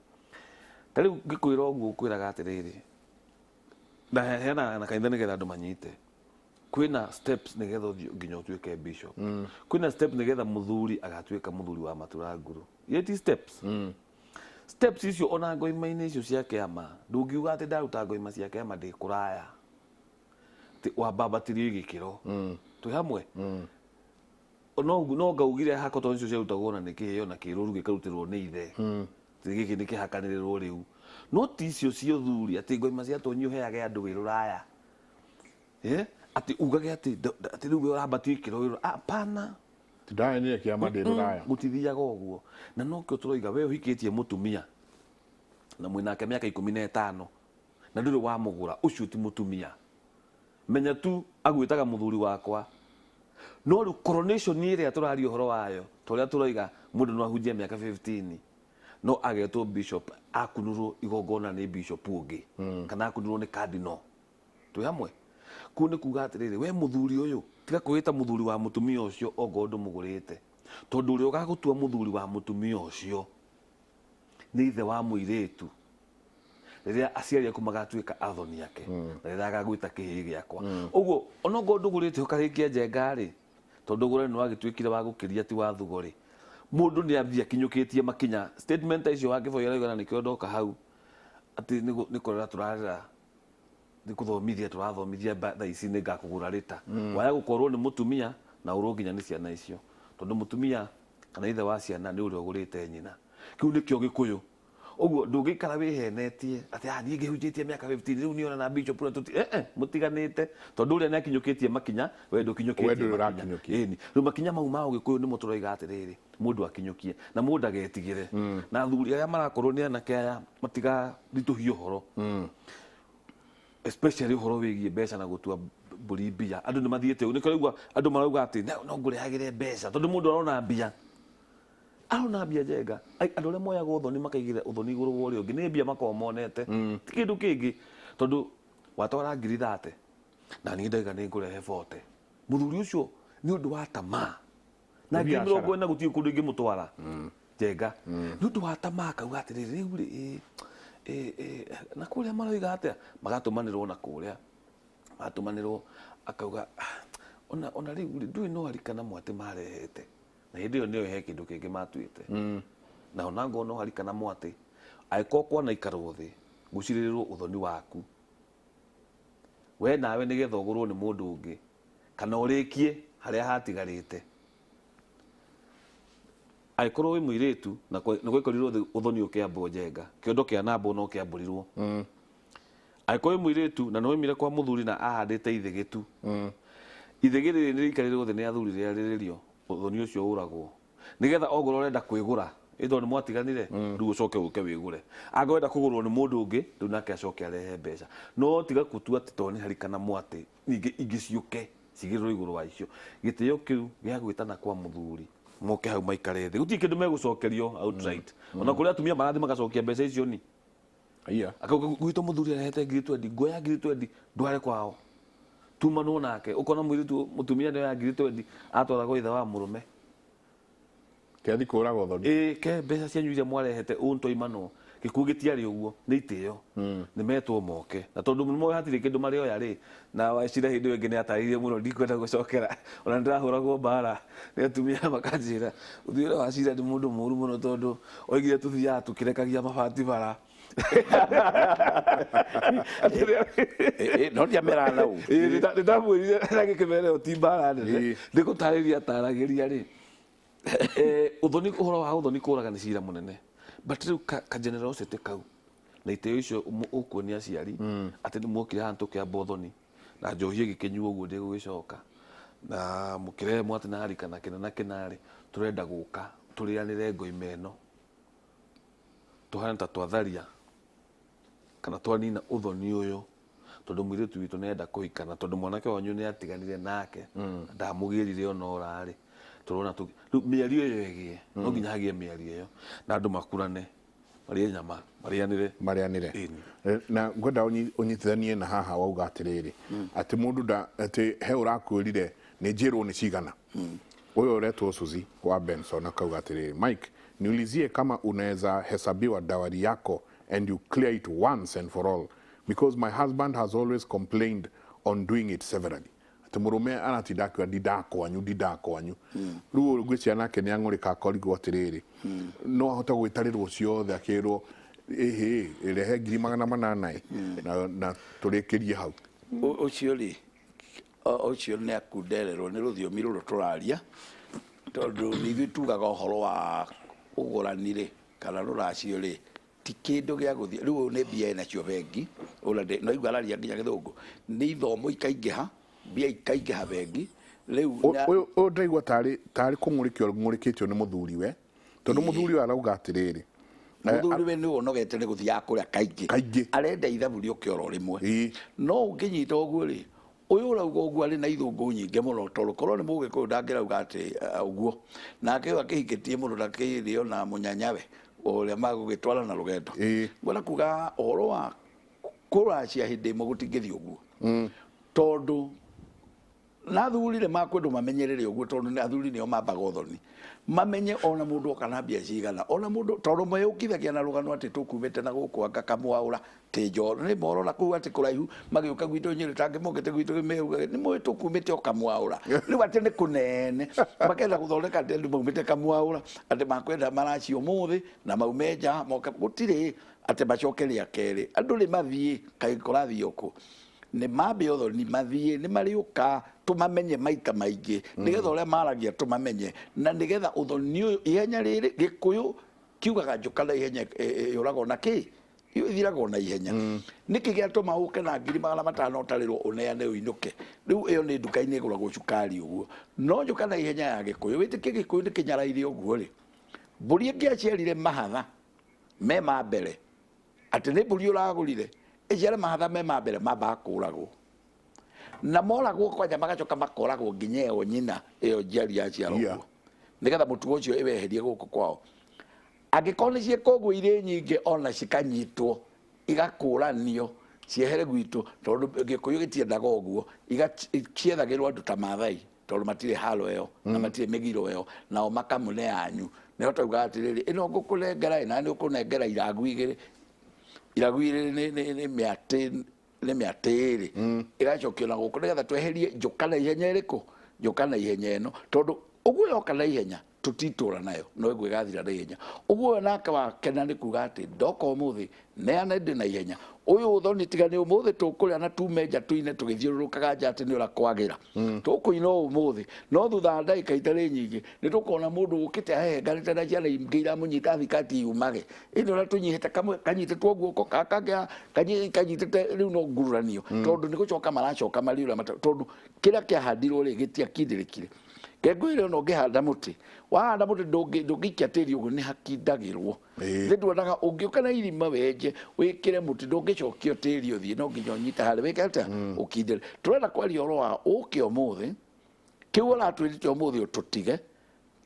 Ta rĩu ngĩkwĩra ũguo, ngwĩraga atĩrĩrĩ, na heanaga na kanitha nĩgetha andũ manyite, kwĩna steps nĩgetha ũthiĩ nginya ũtuĩke bishop. Kwĩna steps nĩgetha mũthuri agatuĩka mũthuri wa maturanguru. Ti steps? Steps icio ona ngoima-inĩ icio cia kĩama, ndũngiuga atĩ ndaruta ngoima cia kĩama ndĩ kũraya, atĩ wambambatirio igĩkĩro. Twĩ hamwe? No no ngaugire hako, tondũ icio ciarutagwo na nĩ kĩheo na kĩrũru gĩkarutĩrwo nĩ ithe. Atĩ gĩkĩ nĩ kĩhakanĩrĩrwo rĩu, no ti icio cia ũthuri, atĩ ngoima cia tonyi ũheage andũ wĩ rũraya. Atĩ ugage atĩ rĩu we ũrambatio ikĩro wĩ rũraya, hapana. Ndahenire kĩama ndĩ rũraya. Gũtithiaga ũguo, na nokĩo tũroiga we ũhikĩtie mũtumia na mwĩnake mĩaka 15 na ndũrĩ wamũgũra, ũcio ti mũtumia. Menya tu agwĩtaga mũthuri wakwa. No rĩu coronation ĩrĩa tũraria ũhoro wayo, ta ũrĩa tũroiga mũndũ no ahunjie mĩaka 15 no agetwo bishop, akunũrwo igongona nĩ bishop ũngĩ kana akunũrwo nĩ cardinal. Twĩ hamwe? Kũu nĩ kuga atĩrĩrĩ, we mũthuri ũyũ, tiga kwĩĩta mũthuri wa mũtumia ũcio ongorwo ndũmũgũrĩte, tondũ ũrĩa ũgagũtua mũthuri wa mũtumia ũcio nĩ ithe wa mũirĩtu rĩrĩa aciari aku magatuĩka athoni ake, na rĩrĩa agagwĩta kĩhĩĩ gĩakwa. Ũguo onokorwo ndũgũrĩte ũkarĩkia njenga rĩ, tondũ ũgũrani nĩ wagĩtuĩkire wa gũkĩria ti wa thugo rĩ, mũndũ nĩ athiĩ akinyũkĩtie makinya. Statement ta icio wa Kĩboi arauga, na nĩkĩo ndoka hau, atĩ nĩ kũrera tũrarera, nĩ kũthomithia tũrathomithia, thaa ici nĩ ngakũgũra rĩta. Waya gũkorwo nĩ mũtumia na ũrwo nginya nĩ ciana icio, tondũ mũtumia kana ithe wa ciana nĩ ũrĩa ũgũrĩte nyina. Kĩu nĩkĩo Gĩkũyũ. Ũguo ndũngĩikara wĩhenetie atĩ, "Ah, niĩ ngĩhunjĩtie mĩaka 15, rĩu niĩ ona na bishop ũrĩa tũti." Mũtiganĩte, tondũ ũrĩa nĩ akinyũkĩtie makinya, we ndũkinyũkĩtie We ndũrĩ makinya. ũrakinyũkia. Ĩni, rĩu makinya mau ma Ũgĩkũyũ nĩmo tũroiga atĩrĩrĩ, mũndũ akinyũkie na mũndũ ndagetigĩre. Na athuri arĩa marakorwo nĩ anake aya matigaritũhie ũhoro, especially ũhoro wĩgiĩ mbeca na gũtua mbũri mbia. Andũ nĩ mathiĩte ũguo, nĩkĩo ũraigua andũ marauga atĩ no ngũrehagĩre mbeca, tondũ mũndũ arona mbia, arona mbia njenga. Andũ arĩa moyaga ũthoni makaigĩrĩra ũthoni igũrũ wa ũrĩa ũngĩ nĩ mbia makoragwo monete, ti kĩndũ kĩngĩ, tondũ watwara ngiri 30 na niĩ ndaiga nĩ ngũrehe 40, mũthuri ũcio nĩ ũndũ wa tamaa na Nĩ ngiri biacara. 40 gũtirĩ kũndũ ingĩmũtwara njenga, nĩ ũndũ wa tamaa akauga atĩrĩrĩ, rĩu rĩ, ĩ, ĩ, na kũrĩa maroiga atĩa, magatũmanĩrwo na kũrĩa matũmanĩrwo, akauga, "Ah, ona rĩu rĩ, ndũĩ no harika na mwatĩ marehete." Na hĩndĩ ĩyo nĩyo he kĩndũ kĩngĩ matuĩte, na ona ngorwo no harika na mwatĩ, angĩkorwo kwanaikarwo thĩ gũcirĩrĩrwo ũthoni waku we nawe nĩgetha ũgũrwo nĩ mũndũ ũngĩ kana ũrĩkie harĩa hatigarĩte, angĩkorwo wĩ mũirĩtu na nĩ gwaikorirwo thĩ ũthoni ũkĩambwo njenga, kĩondo kĩa nambwo no kĩambũrirwo, angĩkorwo wĩ mũirĩtu na nĩ waumire kwa mũthuri na ahandĩte ithĩgĩ tu, ithĩgĩ rĩrĩ nĩ rĩikarĩrwo thĩ nĩ athuri rĩarĩrĩrio, ũthoni ũcio ũragwo nĩgetha ongorwo ũrenda kwĩgũra, ĩ tondũ nĩ mwatiganire, rĩu ũcoke ũke wĩgũre. Angĩkorwo ũrenda kũgũrwo nĩ mũndũ ũngĩ, rĩu nake acoke arehe mbeca. No tiga gũtua atĩ tondũ nĩ harika na mwatĩ, ningĩ ingĩ ciũke cigĩrĩrwo igũrũ wa icio. Gĩtĩo kĩu gĩa gwĩtana kwa mũthuri, moke hau maikare thĩ, gũtirĩ kĩndũ megũcokerio outright. Ona kũrĩ atumia marathiĩ magacokia mbeca icio ni. Aya. Akauga gwitũ mũthuri arehete ngiri 20, nguoya ngiri 20 ndware kwao. Tumanwo nake ukona mũirĩtu mũtumia nĩoya ngiri 20 atwara gwa ithe wa mũrũme. Kĩathi kũraga ũthoni. Ĩĩ, ke mbeca cianyu iria mwarehete ũũ nĩtwaimanwo. Gĩkuũ gĩtiarĩ ũguo, nĩ itĩo. Nĩ metwo moke. Na tondũ nĩmoĩ hatirĩ kĩndũ marĩoya rĩ, na Wachira hĩndĩ ĩyo ĩngĩ nĩ atarĩirie mũno ndikwenda gũcokera. Ona nĩndĩrahũragwo mbara nĩ atumia makanjĩra, ũthiĩ ũrĩa Wachira nĩ mũndũ mũru mũno tondũ oigire tũthiaga tũkĩrekagia mabati bara. No ndiameraga na ũũ. Ĩĩ, nĩndamwĩrire na gĩkĩmera ĩyo ti mbara nene. Nĩ gũtarĩria ataragĩria rĩ, ũthoni, ũhoro wa ũthoni kũraga nĩ cira mũnene, but rĩu ka generosity kau na itĩo icio ũkuonia aciari atĩ nĩ mwokire haha tũkĩamba ũthoni na njohi ĩgĩkĩnyuo ũguo ndĩgũgĩcoka na mũkĩremwo atĩ na harika na kĩna na kĩna rĩ, tũrenda gũka tũrĩanĩre ngoima ĩno tũhane ta twatharia kana twanina ũthoni ũyũ tondũ mũirĩtu witũ nĩarenda kũhika na tondũ mwanake wanyu nĩatiganire nake na ndamũgĩrire ona ũra-rĩ, tũrona rĩu mĩario ĩyo ĩgĩe, no nginya hagĩe mĩario ĩyo na andũ makurane, marĩe nyama, marĩanĩre. Marĩanĩre. Ĩni. Na ngwenda ũnyitithanie na haha wauga atĩrĩrĩ, atĩ mũndũ nda, atĩ he ũrakwĩrire nĩ njĩrwo nĩ cigana. Ũyũ ũretwo Suzy wa Benson akauga atĩrĩrĩ, Mike, niulizie kama unaweza hesabiwa dawari yako and you clear it once and for all because my husband has always complained on doing it severally. Atĩ mũrũme aratinda akiuga ndindakwanyu ndindakwanyu. Rĩu ngwĩciria nake nĩ ang'ũrĩka akorigwo atĩrĩrĩ, no ahote gwĩtarĩrwo ciothe akĩrwo ĩhĩ rehe 800,000 ĩ, na tũrĩkĩrie hau. Ũcio rĩ, ũcio nĩ akundererwo nĩ rũthiomi rũrũ tũraria, tondũ nĩ ithuĩ tugaga ũhoro wa ũgũrani rĩ, kana rũracio rĩ, ti kĩndũ gĩa gũthiĩ. Rĩu ũyũ nĩ mbia enacio bengi, already, no igua araria nginya gĩthũngũ, nĩ ithomo ikaingĩha, mbia ikaingĩha bengi, rĩu Ũyũ ndĩraigua tarĩ kũng'ũrĩkio ng'ũrĩkĩtio nĩ mũthuriwe, tondũ mũthuri ũyũ arauga atĩrĩrĩ, Mũthuri we nĩ ũnogete nĩ gũthiaga kũrĩa kaingĩ. Kaingĩ. Arenda ithabu rĩũke oro rĩmwe. No ũngĩnyita ũguo rĩ, ũyũ ũrauga ũguo arĩ na ithũngũ nyingĩ mũno, tondũ korwo nĩ mũgĩkũyũ ndangĩrauga atĩ ũguo. Nake ũyũ akĩhikĩtie mũndũ ndakĩrĩ ona mũnyanyawe ũrĩa magũgĩtwara na rũgendo. Ngwenda kuga ũhoro wa kũracia hĩndĩ ĩmwe gũtingĩthiĩ ũguo. Tondũ na athuri nĩ makwendwo mamenyerere ũguo, tondũ nĩ athuri nĩo mambaga ũthoni. Mamenye ona mũndũ oka na mbia cigana, ona mũndũ, tondũ meyũkithagia na rũgano atĩ tũkumĩte na gũkũ anga kamwaũra, tĩ njoro, nĩ morona kũu atĩ kũraihu, magĩũka gwitũ Nyĩrĩ, tangĩ mokĩte gwitũ meugaga, nĩ mũĩ tũkumĩte o kamwaũra. Rĩu atĩ nĩ kũnene, makenda gũthondeka atĩ andũ maumĩte kamwaũra, atĩ makwenda maracio ũmũthĩ, na maume nja, moke, gũtirĩ atĩ macoke rĩa kerĩ. Andũ nĩ mathiĩ, kaĩ kũrathiĩ o kũ? Nĩ mambe ũthoni mathiĩ, nĩ marĩũka tũmamenye maita maingĩ, nĩgetha ũrĩa maragia tũmamenye, na nĩgetha ũthoni ũyũ ihenya rĩrĩ gĩkũyũ kiugaga njũka na ihenya yũragwo na kĩ? Ĩthiragwo na ihenya. Nĩkĩ gĩatũma ũke na 500,000 ũtarĩrwo ũneane ũinũke? Rĩu ĩyo nĩ nduka-inĩ ĩgũragwo cukari ũguo. No njũka na ihenya ya gĩkũyũ, wĩtĩkie gĩkũyũ nĩ kĩnyaraire ũguo rĩ, mbũri ĩngĩaciarire mahatha me ma mbere, atĩ nĩ mbũri ũragũrire, ĩciare mahatha me ma mbere, mambaga kũragwo. Na moragwo kwanja magacoka makoragwo nginya ĩyo nyina, ĩyo njiari yaciarwo ũguo. Nĩgetha mũtugo ũcio ĩweherie gũkũ kwao. Angĩkorwo nĩ ciĩka ũguo irĩ nyingĩ ona cikanyitwo, igakũranio, ciehere gwitũ, tondũ gĩkũyũ gĩtiendaga ũguo, ciethagĩrwo andũ ta Maathai, tondũ matirĩ haro ĩyo, na matirĩ mĩgiro ĩyo, nao makamũne yanyu. Nĩho taugaga atĩrĩrĩ, ĩno ngũkũnengera ĩ, na nĩ ũkũnengera iragu igĩrĩ. Iragu igĩrĩ nĩ mĩatĩ, nĩ mĩatĩ ĩrĩ. Ĩgacokio na gũkũ nĩgetha tweherie njũka na ihenya ĩrĩkũ? Njũka na ihenya ĩno, tondũ ũguo yoka na ihenya, tũtitũra nayo, no ĩguo ĩgathira na ihenya. Ũguo ũyũ nake wakena nĩ kuga atĩ ndoka ũmũthĩ, neane ndĩ na ihenya. Ũyũ ũthoni tiga nĩ ũmũthĩ tũkũrĩa na tume nja tũine tũgĩthiũrũrũkaga nja atĩ nĩ ũrakwagĩra. Tũkũina ũmũthĩ, no thutha wa ndagĩka itarĩ nyingĩ, nĩ tũkona mũndũ ũkĩte ahehenganĩte na ciana ingĩ iramũnyita thikati yumage. Ĩndĩ ũrĩa tũnyihĩte kamwe kanyitĩtwo guoko, gaka kangĩ kanyitĩte rĩu no ngururanio. Tondũ nĩ gũcoka maracoka marĩ ũrĩa tondũ kĩrĩa kĩahandirwo rĩ, gĩtiakindĩrĩkire. Kengũire ona ũngĩhanda mũtĩ, wahanda mũtĩ ndũngĩikia tĩri ũguo, nĩ hakindagĩrwo. Nĩ nduonaga ũngĩũka na irima wenje, wĩkĩre mũtĩ, ndũngĩcokio tĩri ũthiĩ, no nginya ũnyite harĩa, wĩke atĩa? Ũkindĩre. Tũrenda kwaria ũhoro wa ũke ũmũthĩ, kĩu ũratwĩrĩte ũmũthĩ ũtũtige,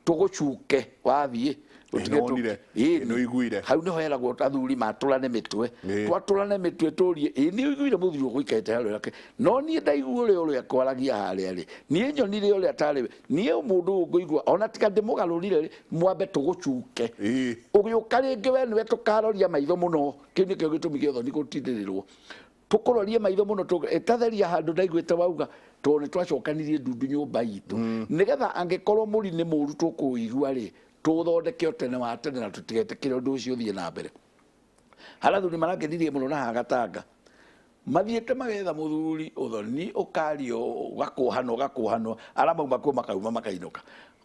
Tũgũcuke wathiĩ. Ũtige. Nĩwonire? Nĩũiguire? Hau nĩho heragwo athuri matũrane mĩtwe. Twatũrane mĩtwe tũrie, ĩ nĩ ũiguire mũthuri ũgũikarĩte harĩa ake? No niĩ ndaigua ũrĩa ũrĩa kwaragia harĩa rĩ, niĩ nyonire ũrĩa tarĩ we. Niĩ mũndũ ũyũ ngũigua ona tiga ndĩmũgarũrire rĩ, mwambe tũgũcuke. Ũgĩũka rĩngĩ we nĩwe tũkaroria maitho mũno. Kĩu nĩkĩo gĩtũmi gĩa ũthoni gũtindĩrĩrwo, tũkũrorie maitho mũno. Ĩtatheria handũ ndaiguĩte wauga, tondũ nĩ twacokanirie ndundu nyũmba itũ, nĩgetha angĩkorwo mũri nĩ mũru tũkũũigua rĩ, tũũthondeke o tene wa tene na tũtigetĩkĩre ũndũ ũcio ũthiĩ na mbere. Harĩa athuri marakenirie mũno na hagatanga mathiĩte magetha mũthuri ũthoni ũkario, ũgakũhanwo, ũgakũhanwo, arĩa mauma kuo makauma makainũka.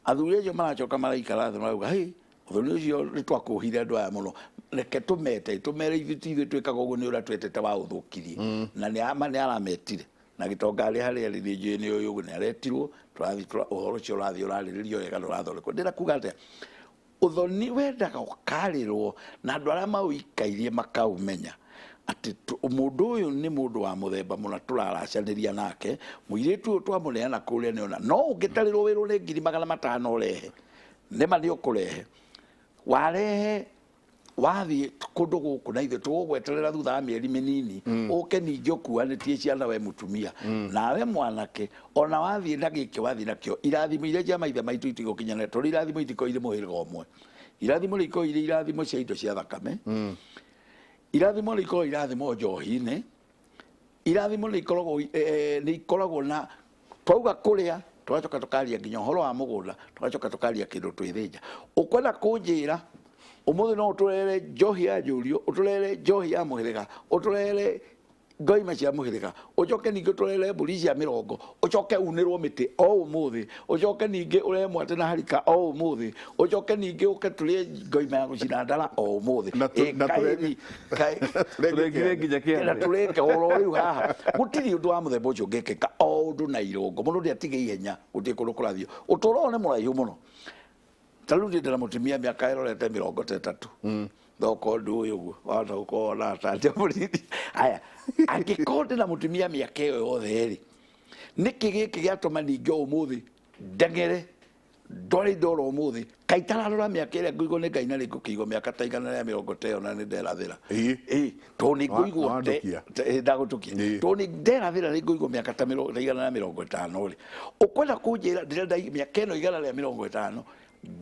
Athuri acio maracoka maraikara thĩ marauga, "Hĩ, ũthoni ũcio nĩ twakũhire andũ aya mũno, reke tũmete tũmere ithuĩ ti ithuĩ twĩkaga ũguo, nĩ ũrĩa twetete wa ũthũkirie." Na nĩ ama nĩ arametire na gĩtonga arĩ harĩa arĩ, nĩ njũĩ nĩ ũyũ ũguo nĩ aretirwo. Tũrathiĩ ũhoro ũcio ũrathiĩ ũrarĩrĩrio wega na ũrathondekwo. Ndĩra kuga atĩa, ũthoni wendaga ũkarĩrwo na andũ arĩa maũikairie makaũmenya atĩ mũndũ ũyũ nĩ mũndũ wa mũthemba mũna tũraracanĩria nake. Mũirĩtu ũyũ twamũneana kũrĩa nĩona no ũngĩtarĩrwo wĩrwo nĩ 500,000 ũrehe, nĩma nĩ ũkũrehe. Warehe wathiĩ kũndũ gũkũ na ithuĩ tũgũgweterera thutha wa mĩeri mĩnini ũke ningĩ ũkuanĩtie ciana, we mũtumia nawe mwanake. Ona wathiĩ na gĩkĩ wathiĩ nakĩo, irathimo iria cia maithe maitũ itigũkinyanĩra, tondũ irathimo itikoragwo irĩ mũhĩrĩga ũmwe. Irathimo nĩ ikoragwo irĩ irathimo cia indo cia thakame, irathimo nĩ ikoragwo irathimo njohi-inĩ, irathimo nĩ ikoragwo nĩ ikoragwo na twauga kũrĩa, tũgacoka tũkaria nginya ũhoro wa mũgũnda, tũgacoka tũkaria kĩndũ twĩthĩnja. Ũkwenda kũnjĩra ũmũthĩ no ũtũrehere njohi ya njũrio, ũtũrehere njohi ya mũhĩrĩga, ũtũrehere ngoima cia mũhĩrĩga, ũcoke ningĩ ũtũrehere mbũri cia mĩrongo, ũcoke unĩrwo mĩtĩ o ũmũthĩ, ũcoke ningĩ ũrehe mwatĩ na harika o ũmũthĩ, ũcoke ningĩ ũke tũrĩe ngoima ya gũcina ndara o ũmũthĩ? Na Ĩ, na kaĩ Tũrengire nginya kĩande. Na tũreke oro rĩu haha. Gũtirĩ ũndũ wa mũthemba ũcio ũngĩkĩka o ũndũ na irũngo. Mũndũ ndĩatige ihenya, gũtirĩ kũndũ kũrathiĩ. Ũtũũro ũyũ nĩ mũraihu mũno. Ta rĩu niĩ ndĩna mũtumia mĩaka ĩrorete 30, thoko ũndũ ũyũ ũguo wahota gũkorwo ona atanja mũnini. Aya, angĩkorwo ndĩna mũtumia mĩaka ĩyo yothe rĩ, nĩkĩ gĩkĩ gĩatũma ningĩ o ũmũthĩ ndeng'ere ndware indo oro ũmũthĩ kaĩ itararora mĩaka ĩrĩa ngũigwo nĩ Ngai na rĩ ngũkĩigwo mĩaka ta 140 ta ĩyo na nĩ nderathĩra? Ĩĩ, tondũ nĩ ngũigwo Nĩwandũkia. Ndagũtũkia. Tondũ nĩ nderathĩra nĩ ngũigwo mĩaka ta 150 rĩ, ũkwenda kũnjĩra ndĩrenda mĩaka ĩno 150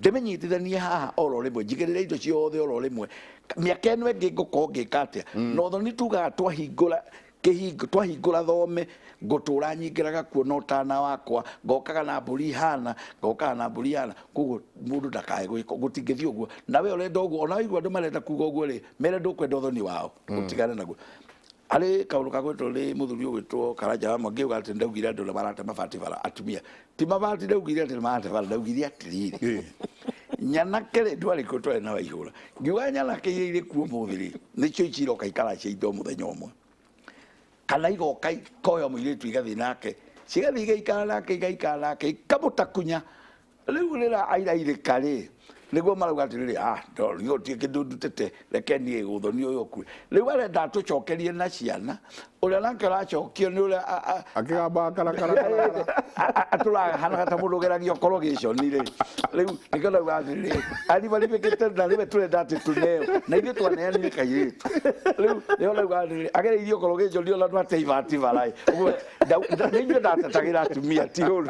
ndĩmĩnyitithanie haha oro rĩmwe, njigĩrĩre indo ciothe oro rĩmwe? Mĩaka ĩno ĩngĩ ngũkorwo ngĩka atĩa? Na ũthoni tugaga twahingũra kĩhingo, twahingũra thome, ngũtũra nyingĩraga kuo na ũtana wakwa, ngokaga na mbũri ihana, ngokaga na mbũri ihana. Koguo mũndũ ndakae gwĩka, gũtingĩthiĩ ũguo. Na we ũrenda ũguo, ona waigua andũ marenda kuga ũguo rĩ, mere ndũkwenda ũthoni wao, ũtigane naguo. Arĩ kaũndũ kagwĩtwo nĩ mũthuri ũgwĩtwo Karanja wa Mwangi, auga atĩ ndaugire andũ nĩ marate mabati bara. Atumia ti mabati, ndaugire atĩ nĩ marate bara, ndaugire atĩrĩrĩ, nyanake rĩ, ndwarĩ kuo twarĩ na Waihũra, ngiuga nyanake iria irĩ kuo ũmũthĩ rĩ, nĩcio ici iroka ikaracia indo mũthenya ũmwe, kana igoka ikoya mũirĩtu igathiĩ nake, cigathiĩ igaikara nake, igaikara nake, ikamũtakunya. Rĩu rĩrĩa airairĩka rĩ, nĩguo marauga atĩrĩrĩ, ah, gũtirĩ kĩndũ ndutĩte, reke niĩ ũthoni ũyũ ũkue. Rĩu arenda atũcokerie na ciana, ũrĩa nake ũracokio nĩ ũrĩa Akĩgamba karakara. Atũrahanaga ta mũndũ ũgeragia ũkorwo gĩconi rĩ. Rĩu nĩkĩo ndauga atĩrĩrĩ, aribaribĩkĩte na rĩwe tũrenda atĩ tũneo na ithuĩ twaneanire kairĩtu. Rĩu nĩo ndauga atĩrĩrĩ, agereirie ũkorwo gĩconi ona ndwate ibati baraĩ ũguo. Nĩ inyuĩ ndatetagĩra, atumia, ti ũru,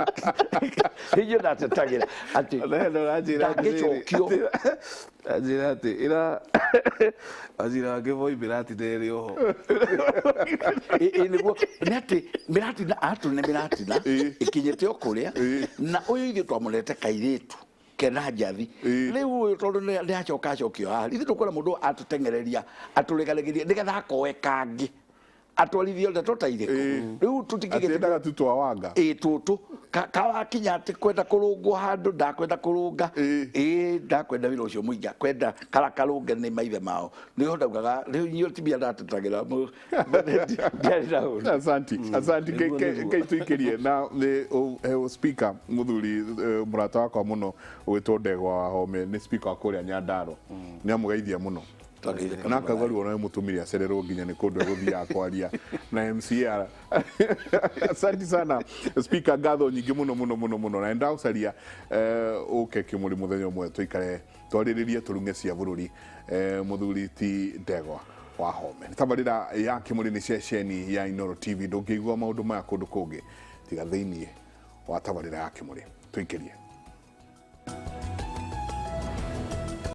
nĩ inyuĩ ndatetagĩra atĩ ndangĩcokio. Anjĩra atĩ ĩra anjĩra ngĩboi mĩratina ĩrĩ oho. Ĩ nĩguo nĩ atĩ mĩratina atũ nĩ mĩratina ĩkinyĩte o kũrĩa na ũyũ ithuĩ twamũnete kairĩtu kena njathi. Rĩu ũyũ tondũ nĩ acoka acokio haha, ithuĩ tũkwenda mũndũ atũteng'ereria atũregaregerie nĩgetha akoe kangĩ atwarithie ndeto ta irĩkũ. Rĩu tũtingĩgĩtĩkĩra. Atiendaga tu twa wanga. Ĩ tũtũ kawakinya atĩ kwenda kũrũngwo handũ ndakwenda kũrũnga. Ĩ ndakwenda wĩra ũcio mũingĩ, akwenda kara karũnge nĩ maithe mao. Nĩho ndaugaga rĩu inyuĩ atumia ndatetagĩra ndiarĩ na ũru. Asanti, asanti. Nĩguo, nĩguo. Keituikirie na nĩ he speaker muthuri, mũrata wakwa mũno ũgwĩtwo Ndegwa wa Home, nĩ speaker wa kũrĩa Nyandarua, nĩ amũgeithia mũno. Twageithĩka Na mũno. akauga rĩu ona mũtumire acererwo nginya nĩ kũndũ egũthiaga kwaria na MCR. Asante sana, Speaker, ngatho nyingĩ mũno mũno mũno mũno, na ndagũcaria ũke kĩmũrĩ mũthenya ũmwe tũikare twarĩrĩrie tũrung'e cia bũrũri. Mũthuri ti Ndegwa wa Home, tabarĩra ya Kĩmũrĩ nĩ ceceni ya Inoro TV. Ndũngĩigua maũndũ maya kũndũ kũngĩ tiga thĩinĩ wa tabarĩra ya Kĩmũrĩ. Tũikĩrie.